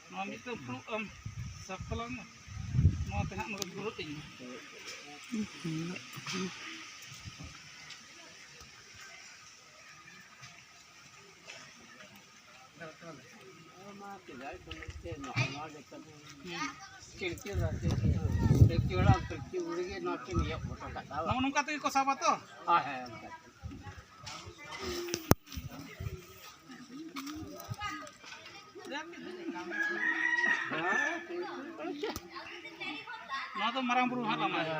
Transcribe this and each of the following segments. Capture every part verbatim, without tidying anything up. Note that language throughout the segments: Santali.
ᱱᱚᱣᱟ ᱢᱤᱫᱴᱟᱝ ᱯᱷᱩᱲᱩᱜ ᱮᱢ ᱥᱟᱵ ᱛᱟᱞᱟᱝ ᱢᱮ᱾ ᱱᱚᱣᱟ ᱛᱮ ᱦᱟᱸᱜ ᱱᱚᱰᱮ ᱵᱷᱩᱨᱟᱹᱜ ᱤᱧ ᱢᱮ᱾ ᱱᱚᱜᱼᱚ ᱱᱚᱝᱠᱟ ᱛᱮᱜᱮ ᱠᱚ ᱥᱟᱵᱟ ᱛᱚ? ᱦᱮᱸ, ᱦᱮᱸ, ᱚᱱᱠᱟ᱾ ᱱᱚᱣᱟ ᱫᱚ ᱢᱟᱨᱟᱝ ᱵᱩᱨᱩ ᱦᱟᱸᱜ ᱞᱟᱢᱟᱭᱟ᱾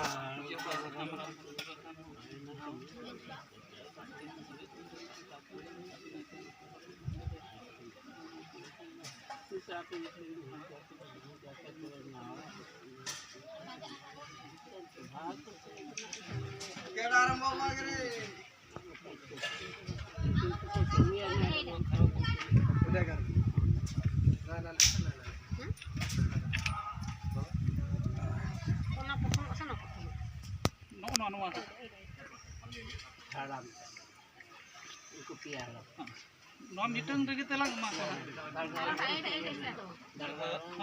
ᱱᱚᱜᱼᱚ ᱱᱚᱣᱟ, ᱱᱚᱣᱟ᱾ ᱦᱟᱲᱟᱢ᱾ ᱩᱱᱠᱩ ᱯᱮᱭᱟ ᱦᱟᱲᱟᱢ᱾ ᱱᱚᱣᱟ ᱢᱤᱫᱴᱟᱝ ᱨᱮᱜᱮ ᱛᱮᱞᱟᱝ ᱮᱢᱟ ᱠᱚᱣᱟ᱾ ᱫᱟᱲᱮᱭᱟᱜᱼᱟ᱾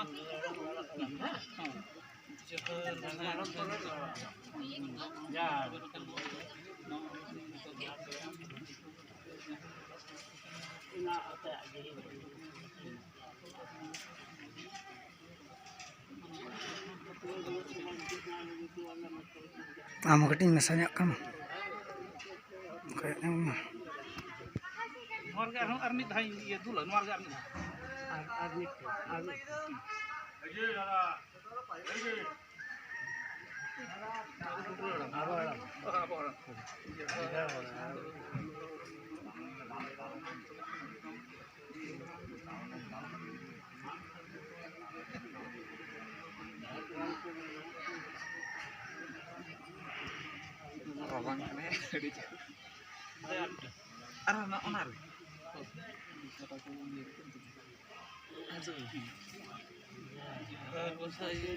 ᱟᱢ ᱦᱚᱸ ᱠᱟᱹᱴᱤᱡ ᱢᱮᱥᱟ ᱧᱚᱜ ᱠᱟᱢ᱾ ᱚᱱᱠᱟ ᱧᱚᱜ ᱢᱟ᱾ ᱱᱚᱣᱟ ᱨᱮᱜᱮ ᱟᱨᱦᱚᱸ ᱟᱨ ᱢᱤᱫ ᱫᱷᱟᱣ ᱤᱧ ᱤᱭᱟᱹ ᱫᱩᱞᱟ, ᱱᱚᱣᱟ ᱨᱮᱜᱮ ᱟᱨ ᱢᱤᱫ ᱫᱷᱟᱣ᱾ ᱟᱨ, ᱟᱨ ᱢᱤᱫ, ᱟᱨ ᱢᱤᱫ᱾ ᱨᱟᱵᱟᱝ ᱠᱟᱱᱟᱭ ᱟᱹᱰᱤ ᱡᱳᱨ᱾ ᱟᱨ ᱚᱱᱟ, ᱚᱱᱟ ᱨᱮ᱾ ᱟᱫᱚ᱾ ᱟᱨ ᱵᱟᱠᱷᱟᱡ ᱤᱭᱟᱹ᱾